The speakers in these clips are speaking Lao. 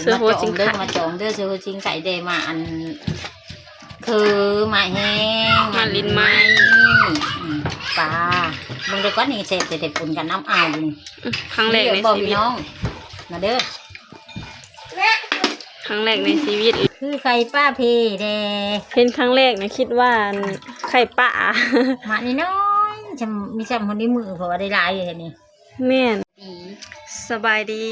ເສືອຫົວຊິງໄຄ ມາຈອງເດີ ເສືອຫົວຊິງໄຄເດ້ ມາອັນ ຄືມາແຮງ ມາຫຼິ້ນໄມ້ ອືມ ປາ ເບິ່ງເດີກ່ອນນີ້ ແຊບແທ້ໆ ປົນກັບນ້ຳອາຢູ່ນີ້ ອືມ ຄັ້ງແລກໃນຊີວິດ ພີ່ນ້ອງ ມາເດີ ຄັ້ງແລກໃນຊີວິດ ຄືໄຂ່ປາເພເດ້ ເຫັນຄັ້ງແລກນະ ຄິດວ່າ ອັນ ໄຂ່ປາ ມານ້ອຍໆ ຊ່ຳ ມີຊ່ຳຄົນໃນມື ເພາະວ່າໄດ້ຫຼາຍຢູ່ແທ້ນີ້. ແມ່ນ ສະບາຍດີ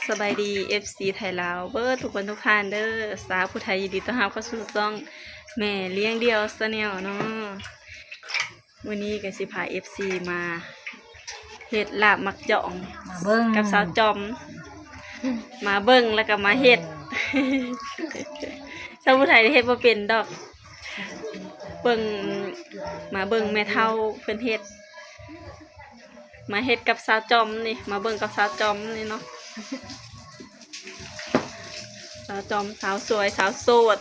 ສະບາຍດີ ເອຟຊີ ໄທລາວເບິດທຸກຄົນທຸກທ່ານເດີ ສາວຜູ້ໄທ ຍິນດີຕ້ອນຮັບເຂົ້າສູ່ຊ່ອງແມ່ລ້ຽງດ່ຽວ Channel ເນາະ ມື້ນີ້ກໍຊິພາ ເອຟຊີ ມາເຮັດລາບໝາກຈອງ ມາເບິ່ງ ກັບສາວຈອມ ມາເບິ່ງແລ້ວກໍມາເຮັດ ເອີ ສາວຜູ້ໄທເຮັດບໍ່ເປັນດອກ ເບິ່ງ ມາເບິ່ງແມ່ເຖົ້າເພິ່ນເຮັດ ມາເຮັດກັບສາວຈອມນີ້ ມາເບິ່ງກັບສາວຈອມນີ້ເນາະ ສາວຈອມ ສາວສວຍ ສາວໂສດ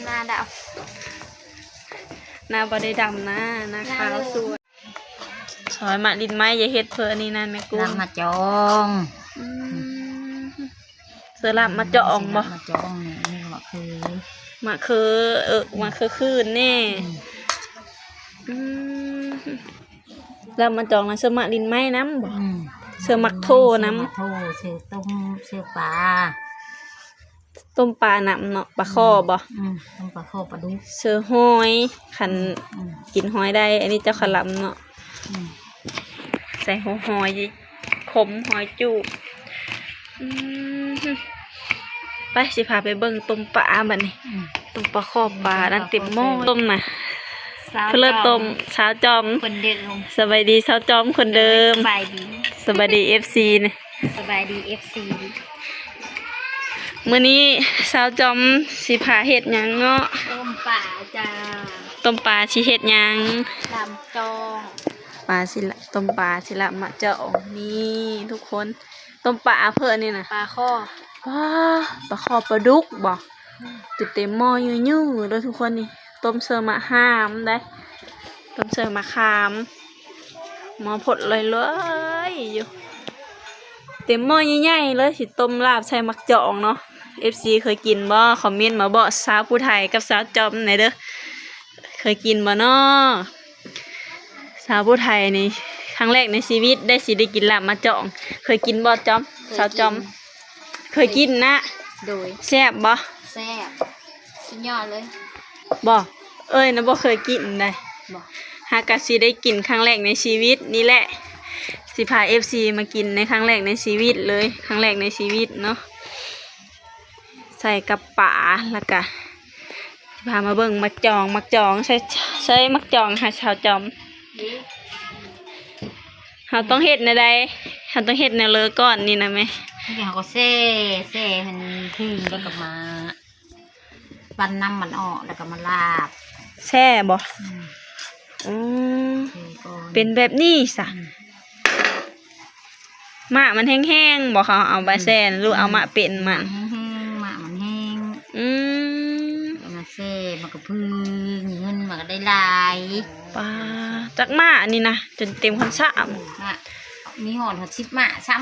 ໜ້າດຳ ໜ້າບໍ່ໄດ້ດຳນະ ໜ້າຂາວສວຍ ຊອຍມາຫຼິ້ນໄມ້ ຢ່າເຮັດເພິ່ນອັນນີ້ນັ້ນແມ່ກຸ້ມ ລາບໝາກຈອງ ອືມ ເສືອລາບໝາກຈອງບໍ່ ລາບໝາກຈອງນີ້ ອັນນີ້ໝາກເຂືອ ໝາກເຂືອ ເອີ ໝາກເຂືອຄືນນີ້ ອືມ ອືມ ລາບໝາກຈອງນະ ເສືອມາຫຼິ້ນໄມ້ນຳບໍ່ ອືມ ເສືອໝາກໂທນຳ ເສືອໝາກໂທ ເສືອຕົ້ມ ເສືອປາ ຕົ້ມປານຳເນາະ ປາຄໍ່ບໍ່ ອືມ ອືມ ຕົ້ມປາຄໍ່ ປາດຸກ ເສືອຫອຍ ຄັນ ອືມ ກິນຫອຍໄດ້ ອັນນີ້ເຈົ້າຄະລຳເນາະ ອືມ ໃສ່ຫົວຫອຍ ຂົມຫອຍຈູບ ອືມ ໄປ ຊິພາໄປເບິ່ງຕົ້ມປາບັດນີ້ ອືມ ຕົ້ມປາຄໍ່ ປານັ້ນເຕັມໝໍ້ ຕົ້ມນະ ສາວ ເພິ່ນເລີດຕົ້ມ ຈອມ ສາວຈອມ ຄົນເດີມ ສະບາຍດີສາວຈອມຄົນເດີມ ສະບາຍດີ ສະບາຍດີ ເອຟຊີ ສະບາຍດີ ເອຟຊີ ມື້ນີ້ສາວຈອມຊິພາເຮັດຫຍັງເນາະ ຕົ້ມປາຈ້າ ຕົ້ມປາຊິເຮັດຫຍັງ ລາບໝາກຈອງ ປາຊິລະ ຕົ້ມປາຊິລາບໝາກຈອງ ນີ້ທຸກຄົນ ຕົ້ມປາເພິ່ນນີ້ນະ ປາຄໍ່ ປາ ປາຄໍ່ປາດຸກບໍ່ ອືມ ເຕັມໝໍ້ຢູ່ໆເດີທຸກຄົນນີ້ ຕົ້ມເສີມມະຂາມໄດ໋ ຕົ້ມເສີມມະຂາມ ໝໍ້ພົດລອຍໆຢູ່ ເຕັມໝໍ້ໃຫຍ່ໆເລີຍ ຊິຕົ້ມລາບໃສ່ໝາກຈອງເນາະ ເອຟຊີ ເຄີຍກິນບໍ່ ຄອມເມັນມາບອກສາວຜູ້ໄທກັບສາວຈອມແດ່ເດີ ເຄີຍກິນບໍ່ເນາະ ສາວຜູ້ໄທນີ້ ຄັ້ງແລກໃນຊີວິດໄດ້ ຊິໄດ້ກິນລາບໝາກຈອງ ເຄີຍກິນບໍ່ຈອມ ເຄີຍກິນ ສາວຈອມ ເຄີຍກິນນະ ໂດຍ ແຊບບໍ່ ແຊບ ສຸດຍອດເລີຍ ບໍ່ ເອີຍນະບໍ່ເຄີຍກິນໃດ ບໍ່ ຫາກະຊິໄດ້ກິນຄັ້ງແລກໃນຊີວິດນີ້ແຫຼະ ຊິພາ ເອຟຊີ ມາກິນໃນຄັ້ງແລກໃນຊີວິດເລີຍ ຄັ້ງແລກໃນຊີວິດເນາະ ໃສ່ກັບປາ ແລ້ວກະ ພາມາເບິ່ງໝາກຈອງ ໝາກຈອງ ໃສ່ ໃສ່ໝາກຈອງໃຫ້ສາວຈອມ ເຮົາຕ້ອງເຮັດແນວໃດ ເຮົາຕ້ອງເຮັດແນວເລີກ່ອນນີ້ນະແມ່ ເຮົາກໍແຊ່ ແຊ່ໃຫ້ມັນແຫ້ງ ແລ້ວກໍມາປັ່ນນ້ຳມັນອອກ ແລ້ວກໍມາລາບ ແຊ່ບໍ່ ອືມ ອືມ ແຊ່ກ່ອນ ເປັນແບບນີ້ຊະ ອືມ ໝາກມັນແຫ້ງໆບໍ່ ເຂົາເອົາໄປແຊ່ນະ ຫຼືເອົາໝາກເປັນມັນ ໝາກແຫ້ງໆ ໝາກມັນແຫ້ງ ອືມ ເອົາມາແຊ່ ມັນກໍເພິ່ງ ເງິນມັນກໍໄດ້ຫຼາຍ ປາ ຈັກໝາກອັນນີ້ນະ ຈົນເຕັມຄັນສາມ ໝາກ ມີຮອດ ຮອດສິບໝາກຊ້ຳ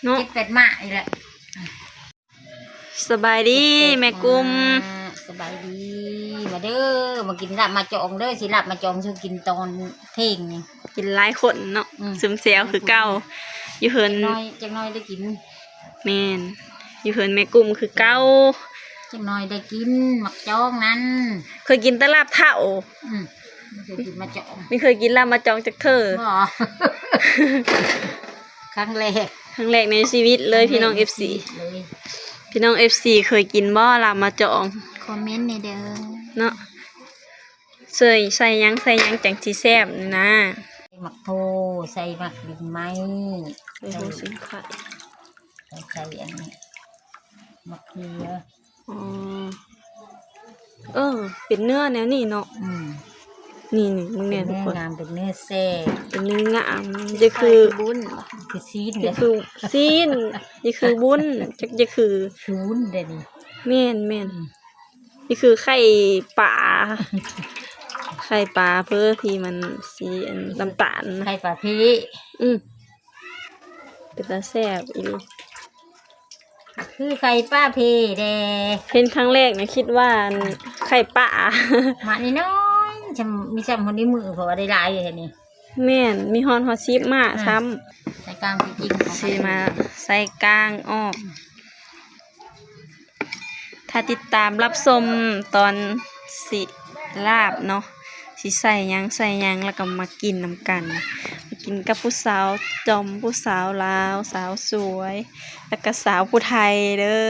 ເນາະ ເຈັດແປດໝາກນີ້ແຫຼະ. ສະບາຍດີແມ່ກຸ້ມ ສະບາຍດີ ມາເດີ ມາກິນລາບໝາກຈອງເດີ ຊິລາບໝາກຈອງສູ່ກິນຕອນທ່ຽງນີ້ ກິນຫຼາຍຄົນເນາະ ອືມ ຊຶມແຊວຄືເກົ່າ ຢູ່ເຮືອນ ຈັກໜ້ອຍ ຈັກໜ້ອຍໄດ້ກິນ ແມ່ນ ຢູ່ເຮືອນແມ່ກຸ້ມຄືເກົ່າ ຈັກໜ້ອຍໄດ້ກິນໝາກຈອງນັ້ນ ເຄີຍກິນແຕ່ລາບເທົ້າ ອືມ ເຄີຍກິນໝາກຈອງ ມີເຄີຍກິນລາບໝາກຈອງຈັກເທື່ອ ບໍ່ ຄັ້ງແລກ ຄັ້ງແລກໃນຊີວິດເລີຍ ພີ່ນ້ອງເອັຟຊີ ພີ່ນ້ອງເອັຟຊີເຄີຍກິນບໍ່ລາບໝາກຈອງ ຄອມເມັນແດ່ເດີ ເນາະ ໃສ່ ໃສ່ຫຍັງ ໃສ່ຫຍັງຈັ່ງຊິແຊບນີ້ນະ ໝາກໂທ ໃສ່ໝາກດິນໄມ້ ໃສ່ຫົວຊິງໄຄ ໃສ່ອັນນີ້ ໝາກເຂືອ ອໍ ເອີ ເປັນເນື້ອແນວນີ້ເນາະ ອືມ ນີ້ໆ ເບິ່ງແນ່ທຸກຄົນ ເປັນເນື້ອງາມ ເປັນເນື້ອແຊບ ເປັນເນື້ອງາມ ຢ່າຄືບຸນ ຄືຊີ້ນ ຢ່າຄືຊີ້ນ ຢ່າຄືບຸນ ຈັກຢ່າຄື ຄືບຸນເດ້ນີ້ ແມ່ນໆ ອືມ ນີ້ຄືໄຂ່ປາ ໄຂ່ປາເພີທີ່ມັນສີອັນນ້ຳຕານນະ ໄຂ່ປາພີ້ ອືມ ເປັນຕາແຊບອີ່ຫຼີ ຄືໄຂ່ປາເພແດ່. ເຫັນຄັ້ງແລກນະຄິດວ່າອັນໄຂ່ປາ ມານ້ອຍໆ ຊ່ຳ ມີຊ່ຳຫົວນິ້ວມື ເພາະວ່າໄດ້ຫຼາຍຢູ່ແທ້ນີ້. ແມ່ນ ມີຮອດ ຮອດສິບມາ ອືມ ຊ້ຳ. ໃສ່ກາງຊິກິນ ຊິມາໃສ່ກາງອອກ. ຖ້າຕິດຕາມຮັບຊົມຕອນຊິລາບເນາະ ຊິໃສ່ຫຍັງໃສ່ຫຍັງ ແລ້ວກໍມາກິນນຳກັນ. ມາກິນກັບຜູ້ສາວຈອມ ຜູ້ສາວລາວ ສາວສວຍ ແລ້ວກໍສາວຜູ້ໄທເດີ້.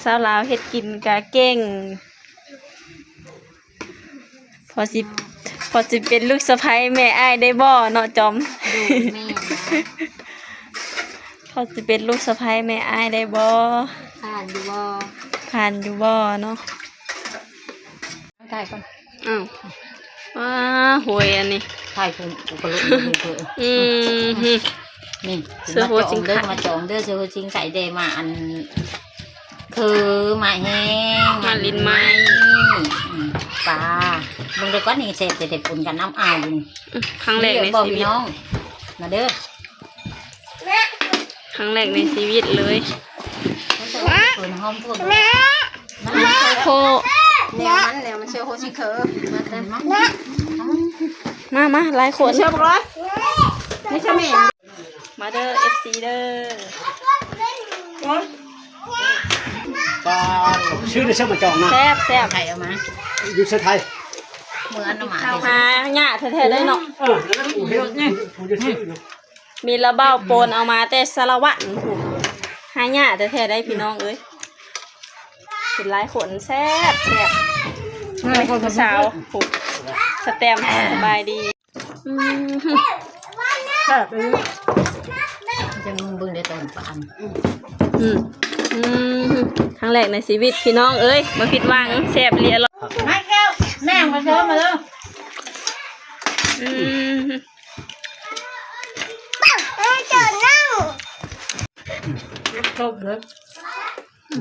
ສາວລາວເຮັດກິນກະເກັ່ງ. ພໍຊິ ພໍຊິເປັນລູກສະໃພ້ແມ່ອ້າຍໄດ້ບໍ່ເນາະຈອມ? ໂດຍ ແມ່ນນະ. ພໍຊິເປັນລູກສະໃພ້ແມ່ອ້າຍໄດ້ບໍ່? ຜ່ານຢູ່ບໍ່? ຜ່ານຢູ່ບໍ່ເນາະ? ຖ່າຍກ່ອນ. ອ້າວ ວ້າ ໂຫຍ ອັນນີ້ຖ່າຍຜູ້ ອຸປະລຸກ ອືມ ນີ້ ເສື້ອໂຫຊິງໄຂ່ ມາຈອງເດີ້ ເສື້ອໂຫຊິງໄຂ່ແດ່ ມາອັນ ຄືມາແຮງ ມາຫຼິ້ນໄມ້ ອືມ ປາ ເບິ່ງເດີ້ກ່ອນນີ້ ແຊບແທ້ໆ ປົນກັນນຳອ້າຍຢູ່ນີ້ ອືມ ຄັ້ງແລກໃນຊີວິດ ພີ່ນ້ອງ ມາເດີ້. ຄັ້ງແລກໃນຊີວິດເລີຍ. ໂຄ ແນວມັນ ແນວມັນເຊື່ອໂຄຊິເຄີ ມາ ມາ ຫຼາຍຄົນ ເຊື່ອບັກຮ້ອຍ ນີ້ຊະແມ່ ມາເດີ້ ເອັຟຊີ ເດີ້. ປາ ຊື່ໄດ້ເຊື່ອມາຈອງນະ ແຊບໆ ໃຜເອົາມາ ຢູ່ເຊໄທ ເມືອນນະ ມາຫາຍາກແທ້ໆເດ້ເນາະ ເອີ ນັ້ນແຫຼະ ຜູ້ເຮັດ ຜູ້ຈະຊື້ນະ. ມີລະເບົາໂປນເອົາມາແຕ່ສາລະວັນພຸ້ນ ຫາຍາກແທ້ໆໄດ໋ພີ່ນ້ອງເອີຍ ເປັນຫຼາຍຄົນແຊບໆ ຫຼາຍຄົນ ຜູ້ສາວພຸ້ນ ສະແຕມ ສະບາຍດີ ອືມ ແຊບເອີຍ ຈັ່ງເບິ່ງໄດ້ຕອນປານ ອືມ ອືມ ຄັ້ງແລກໃນຊີວິດພີ່ນ້ອງເອີຍ ບໍ່ຜິດຫວັງ ແຊບອີ່ຫຼີ ອະລ່ອຍ ມາແກ້ວ ແມ່ມາເຊີມາເດີ ອື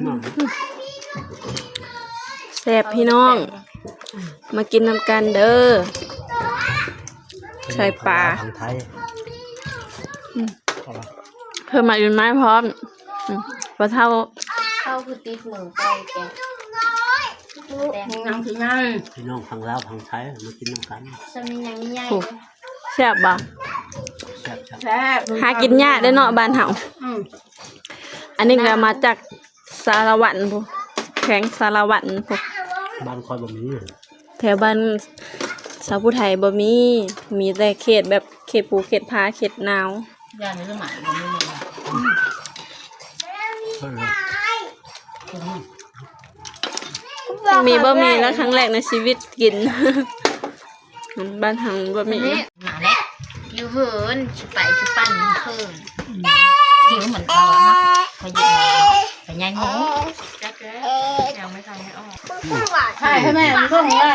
ມ. ແຊບພີ່ນ້ອງ ມາກິນນຳກັນເດີ ໃສ່ປາ ທາງໄທ ອືມ ເພິ່ນມາຢູ່ໃນພ້ອມ ອືມ ພໍ່ເຖົ້າ ເຂົ້າຄືຕິດມືໄປແກ ແຕ່ງ ຍັງຊິໃຫຍ່ ພີ່ນ້ອງທາງລາວທາງໄທ ມາກິນນຳກັນ ຈະມີຫຍັງໃຫຍ່ ໂອ້ ແຊບບໍ່? ແຊບໆ ຫາກິນຍາກເດ້ເນາະບ້ານເຮົາ ອືມ ອັນນີ້ກໍມາຈາກສາລະວັນພຸ້ນ ແຂວງສາລະວັນພຸ້ນ ບ້ານຂ້ອຍບໍ່ມີ ແຖວບ້ານຊາວຜູ້ໄທບໍ່ມີ ມີແຕ່ເຂດແບບເຂດພູເຂດຜາເຂດໜາວ ມີບໍ່ມີ ແລ້ວຄັ້ງແລກໃນຊີວິດກິນ ບ້ານເຮົາບໍ່ມີ ມາແລ້ວ ຢູ່ເຮືອນ ຊິໄປຊິປັ່ນເຂີນ ຢູ່ມັນເອົາເນາະ ເຂົາຢູ່ ໄປຍາຍງ ຈັກແລ້ວ ຍັງບໍ່ທັນໄດ້ອອກ ຖ່າຍໃຫ້ແມ່ເບິ່ງວ່າ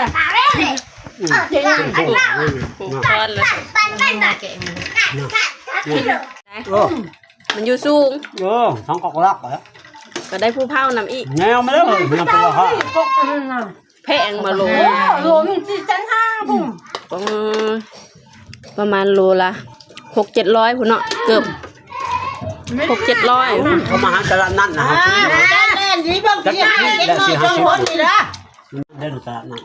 ເຈັບ ໂອ້ ໂອ້ ມັນຢູ່ສູງ ເອີ ທາງກອກລັກແຫຼະ ກໍໄດ້ຜູ້ເຜົ່ານຳອີກ ແນວມາເດີ ມັນເປັນລາຄາ ກອກອັນນັ້ນນະ ແພງບໍ່ໂລ ໂລໜຶ່ງສີ່ແສນຫ້າພຸ້ນ ປະມານ ປະມານໂລລະຫົກເຈັດຮ້ອຍພຸ້ນເນາະ ເກືອບຫົກເຈັດຮ້ອຍ ເຂົາມາຫາຕະຫຼາດນັດນະ ອ່າ ແມ່ນໆ ນີ້ເບິ່ງ ຈັກສິບ ເດັກນ້ອຍສອງຄົນນີ້ລະ ໄດ້ຕະຫຼາດນັດ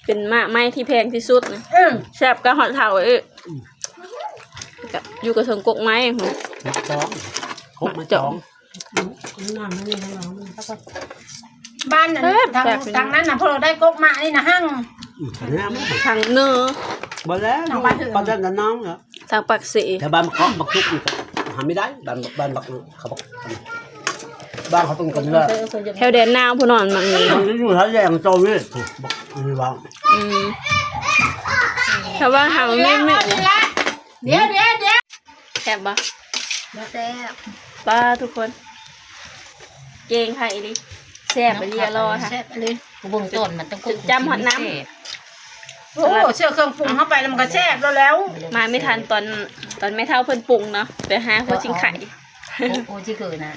ເປັນໝາກໄມ້ທີ່ແພງທີ່ສຸດນະ ອືມ ແຊບກະຮອດເຖົ້າເອີຍ ອືມ ກະຢູ່ກະເທິງກົກໄມ້ພຸ້ນ ໝາກຈອງ ກົກໝາກຈອງ ບ້ານນັ້ນ ເອີ ທາງ ແຊບ ທາງນັ້ນນະ ເພິ່ນໄດ້ກົກໝາກນີ້ນະ ຮັ່ງ ອືມ ຫັ້ງເນີ ບໍ່ແລ້ວ ທາງບ້ານເພິ່ນ ບ້ານນັ້ນນະ ທາງປາກເຊ ແຖວບ້ານບັກເກາະບັກທຸກນີ້ກໍຫາໄມ່ໄດ້ ບ້ານ ບ້ານບັກ ເຂົາບັກ ບ້ານເຂົາເປັນກັນເລີຍ ແຖວແດນນາວພຸ້ນເນາະ ມັນມີ ມັນຢູ່ທາງແດນໂຕນີ້ ບັກນີ້ວ່າ ອືມ ແຖວບ້ານເຮົາແມ່ນ ດຽວໆໆ ແຊບບໍ່? ບໍ່ແຊບ ປ້າທຸກຄົນ ເກັ່ງຄັກອີ່ຫຼີ ແຊບອີ່ຫຼີ ອະລ່ອຍ ແຊບອີ່ຫຼີ ກູເບິ່ງຕົ້ນມັນຕ້ອງ ຈົນຈ້ຳຮອດນ້ຳ ໂອ້ ເຊື່ອເຄື່ອງປຸງເຂົ້າໄປແລ້ວມັນກໍແຊບແລ້ວ ມາໄມ່ທັນຕອນ ຕອນແມ່ເຖົ້າເພິ່ນປຸງເນາະ ໄປຫາຫົວຊິງໄຂ່ ໂອ້ ໂອ້ ຊິຄືນະ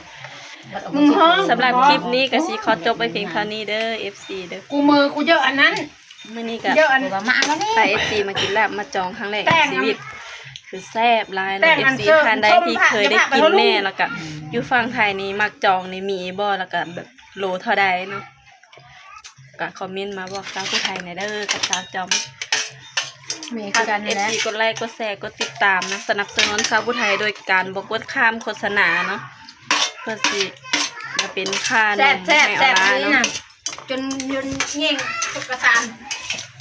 ສຳລັບຄລິບນີ້ກໍຊິຂໍຈົບໄວ້ພຽງເທົ່ານີ້ເດີ ເອັຟຊີ ເດີ ກູມືກູເຢີອັນນັ້ນ ມື້ນີ້ກໍ ເດີອັນ ພາ ເອັຟຊີ ມາກິນລາບໝາກຈອງຄັ້ງແລກໃນຊີວິດ ຄືແຊບຫຼາຍເນາະ ເອັຟຊີ ທ່ານໃດທີ່ເຄີຍໄດ້ກິນແນ່ ແລ້ວກະຢູ່ຝັ່ງໄທນີ້ມັກຈອງນີ້ມີບໍ່ ແລ້ວກະແບບໂລເທົ່າໃດເນາະ ກະຄອມເມັນມາບອກຊາວຜູ້ໄທແດ່ເດີກັບສາວຈອມ. ມີຄືກັນ ເອັຟຊີ ກົດໄລກົດແຊກົດຕິດຕາມນະ ສະໜັບສະໜູນຊາວຜູ້ໄທໂດຍການບໍ່ກົດຂ້າມໂຄສະນາເນາະ ເພື່ອຊິມາເປັນຄ່ານມໃຫ້ອາລາເນາະ ຈົນຍົນຍິງກະຊາມ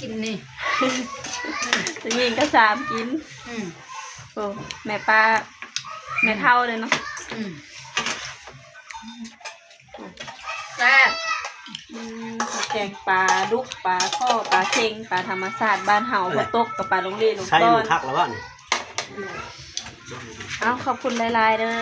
ກິນນີ້ ຍິງກະຊາມກິນ ອືມ ໂອ້ ແມ່ປ້າ ແມ່ເຖົ້າເລີຍເນາະ ອືມ ແຊບ ອືມ ແກງປາດຸກ ປາຄໍ່ ປາເຄັງ ປາທຳມະຊາດບ້ານເຮົາ ບໍ່ຕົກກະປາລົງເລລົງ ໃຊ້ ຕອນ ຄັກລະວະນີ້ ເອົາ ຂອບຄຸນຫຼາຍໆເດີ.